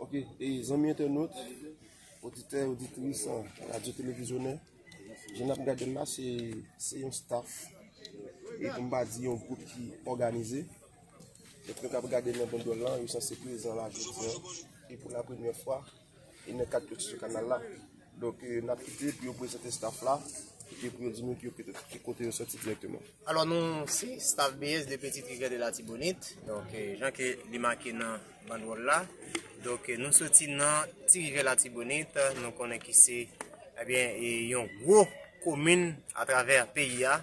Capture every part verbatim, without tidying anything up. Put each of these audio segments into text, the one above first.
Ok, e zanmi entènot, oditè, oditris, radyo televizyonè, jan n ap gade l la, se, se yon staff, e pou m pa di yon gwoup ki òganize. Donk, nou k ap gade nan bandwòl lan, yo sanse prezan la jodi a, e pou la premyè fwa, e nan kad yo ki sou kanal la. Donk, e, n ap kite pou yo prezante staff la, e pou yo di nou ki, ki, ki kote yo sòti dirèkteman. Alò, nou se staff B S de Petite Rivière de Latibonite. Donk, e, jan ke li make nan bandwòl la. Donk, e, nou soti nan Ti Rivyè Latibonite, nou konnen ki se, ebyen, e, yon gwo komin atravè peyi a.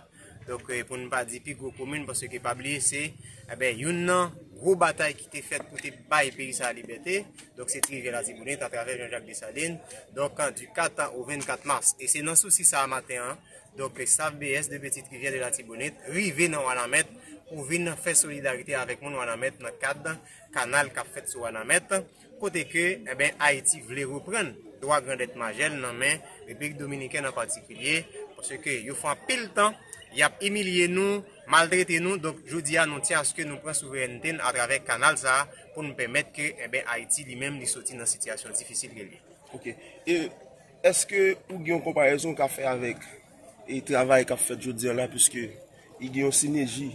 Donk, e, pou n pa di pi gwo komin, paske pa bliye se, ebyen, youn nan gwo batay ki te fèt pou te bay peyi sa a libète. Donk, se Ti Rivyè Latibonit atravè Jean-Jacques Dessalines. Donk, du kat o vennkat mas. E se nan sousi sa a maten an, donk, staff B S de Petite Rivière de Latibonite rive nan Wanament pou vin fè solidarite avèk moun Wanament nan kad kanal k ap fèt sou Wanament. Kote ke, enben, Ayiti vle reprann dwa grandèt majè l nan men Repiblik Dominikèn an patikilye, paske yo fè anpil tan, y ap imilye nou, maltrete nou. Donk, jodi a, nou tyen aske nou pran souverènte n atravè kanal sa a pou n pèmèt ke, enben, Ayiti li menm li soti nan sitiyasyon difisil ke l ye. Ok. E èske ou gen yon konparezon w ka fè avèk e travay k ap fèt jodi a la, piske i gen yon sinèji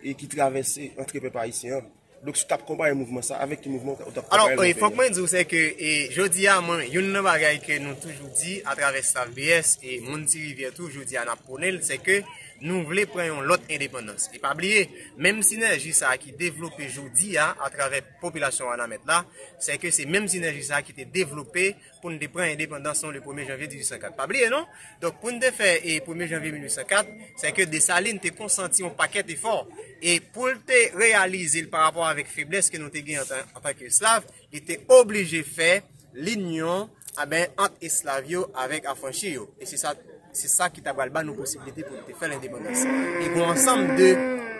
e ki travèse antre pèp ayisyen an? Donk, si w t ap konpare mouvman sa, avèk ki mouvman ou t ap konpare l? Alò, e, fòk mwen di w, se ke, e, jodi a, mwen, youn nan bagay ke nou toujou di atravè staff B S, e moun Ti Rivyè tou, jodi a, n ap pwone l, se ke nou vle pran yon lòt endepandans. E pa bliye, menm sinèji sa a ki devlope jodi a atravè popilasyon Wanament la, se ke se menm sinèji sa a ki te devlope pou n te pran endepandans nou le premye janvye dizuit san kat. Pa bliye non. Donk, pou n te fè, e, premye janvye mil uit san kat, se ke Desalin te konsanti yon pakèt efò. E pou l te reyalize l pa rapò avèk feblès ke nou te gen antan, antanke esklav, li te oblije fè linyon, a ben, ant esklav yo avèk afranchi yo. E se sa, se sa ki ta pral ba nou posiblite pou n te fè lendepandans. E gen yon ansanm de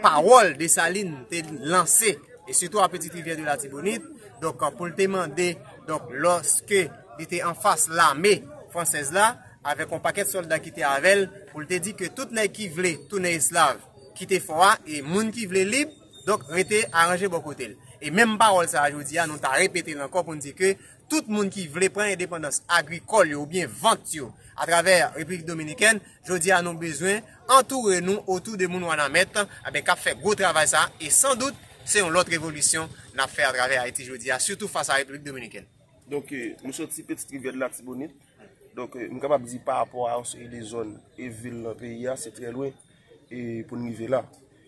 pawòl Desalin te lanse, e sitou a Petite Rivière de Latibonite, donk, pou l te mande, donk, lòske li te anfas lame fransèz la, avèk yon pakèt sòlda ki te avè l, pou l te di ke tout nèg ki vle tounen esklav, kite fò a, e moun ki vle lib, donk, rete aranje bò kote l. E menm pawòl sa a, jodi a, nou ta repete l ankò pou n di ke tout moun ki vle pran endepandans agrikòl yo oubyen vant yo atravè Repiblik Dominikèn, jodi a, nou bezwen antoure nou otou de moun Wanament, a ben, k ap fè gwo travay sa a, e san dout, se yon lòt revolisyon n ap fè atravè Ayiti jodi a, sitou fas a Repiblik Dominikèn. Donk, e, nou soti Petite Rivière de Latibonite. Donk, e, m kapab di pa rapò a yon seri de zòn e vil nan peyi a, se trè lwen, e, pou n rive la.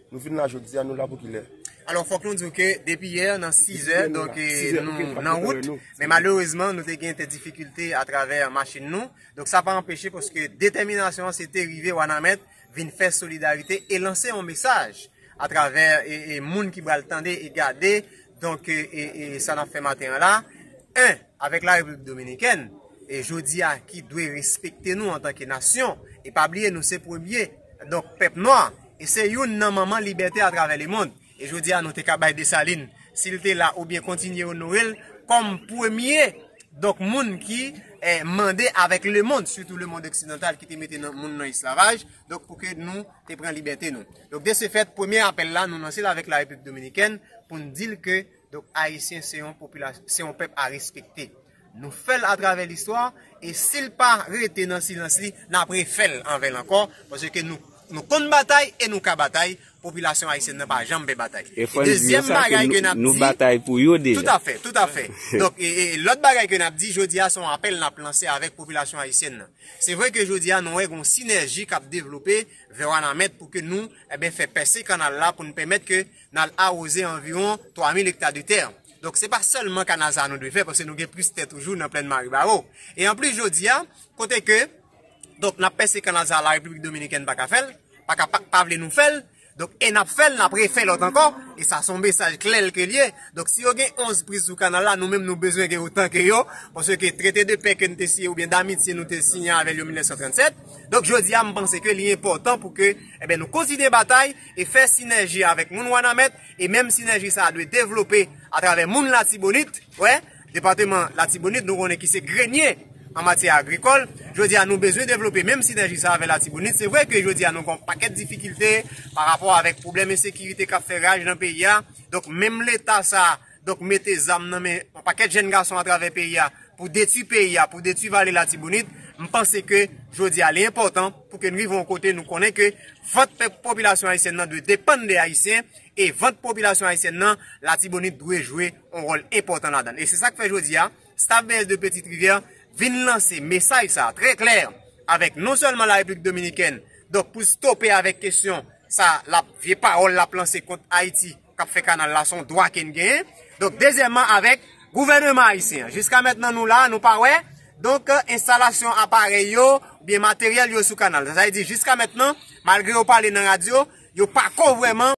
Nou vin la jodi a, nou la pou kilè? Alò, fòk nou di w ke depi yè, nan sizè, donk, e, nou nan wout, men malerezman, nou te gen de difikilte atravè machin nou. Donk, sa pa anpeche, paske detèminasyon an, se te rive Wanament, vin fè solidarite e lanse yon mesaj atravè, e, e, moun ki pral tande e gade, donk, e, e, e, sa n ap fè maten an la. En, avèk la Repiblik Dominikèn, e jodi a ki dwe respekte nou antanke nasyon, e pa bliye nou se premye, donk, pèp nwa, e se youn nan manman libète atravè lemonn. E jodi a nou te ka bay Desalin, si l te la oubyen kontinye onore l kòm premye, donk, moun ki, e, mande avèk lemonn, sitou lemonn oksidantal ki te mete nan, moun nan esklavaj, donk, pou ke nou te pran libète nou. Donk, de se fèt, premye apèl la, nou lanse l avèk la Repiblik Dominikèn pou n di l ke, donk, Ayisyen se yon popilas-, se yon pèp a respekte. Nou fè l atravè listwa, e si l pa rete nan silans li, n ap refè l anvè l ankò, paske nou, nou konn batay e nou ka batay, popilasyon ayisyèn nan pa janm pè batay. E fò n di yo sa ke nou, nou batay pou yo deja. Toutafè, toutafè. Donk, e, e, lòt bagay ke n ap di, jodi a, se yon apèl n ap lanse avèk popilasyon ayisyèn nan. Se vre ke jodi a, nou wè gen yon sinèji k ap devlope vè Wanament pou ke nou, e ben, fè pèse kanal la pou n pèmèt ke n al awoze anviwon twa mil ekta de tè. Donk, se pa sèlman kanal sa a nou dwe fè, paske nou gen plis tè toujou nan plèn Maribawo. E anplis, jodi a, kote ke, donk, n ap pèse kanal sa a, la Repiblik Dominikèn pa ka fè l, pa ka, pa, pa vle nou fè l. Donk, e n ap fè l, n ap refè lòt ankò, e sa se yon mesaj klè l ke l ye. Donk, si yo gen onz priz sou kanal la, nou menm nou bezwen gen otan ke yo, paske trete de pè ke n te siyen oubyen damitye nou te siyen avè l yo mil nèf san trannsèt. Donk, jodi a, m panse ke li enpòtan pou ke, e ben, nou kontinye batay e fè sinèji avèk moun Wanament, e menm sinèji sa a dwe devlope atravè moun Latibonit, wè, depatman Latibonit, nou konnen ki se grenye an matyè agrikòl. Jodi a, nou bezwen devlope menm sinèji sa avè Latibonit. Se vre ke jodi a, nou gen yon pakèt difikilte pa rapò avèk pwoblèm ensekirite k ap fè raj nan peyi a. Donk, menm Leta sa a, donk mete zam nan men yon pakèt jèn gason atravè peyi a pou detwi peyi a, pou detwi vale Latibonit, m panse ke jodi a li enpòtan pou ke n rive yon kote nou konnen ke vant pèp popilasyon ayisyèn nan dwe depann de Ayisyen, e vant popilasyon ayisyèn nan, Latibonit dwe jwe yon wòl enpòtan ladan l. E se sa k fè jodi a, staff B S de Petite Rivière vin lanse mesaj sa trè klè avèk non sèlman Larepiblik Dominikèn, donk pou stope avèk kesyon sa l ap vye pawòl l ap lanse kont Ayiti k ap fè kanal la, se yon dwa ke n genyen. Donk dezyèmman avèk gouvèneman ayisyen an. Jiska mentnan nou la, nou pa wè donk enstalasyon aparèy yo oubyen materyèl yo sou kanal. Sa vle di jiska mentnan, malgre yo pale nan radyo, yo pako vrèman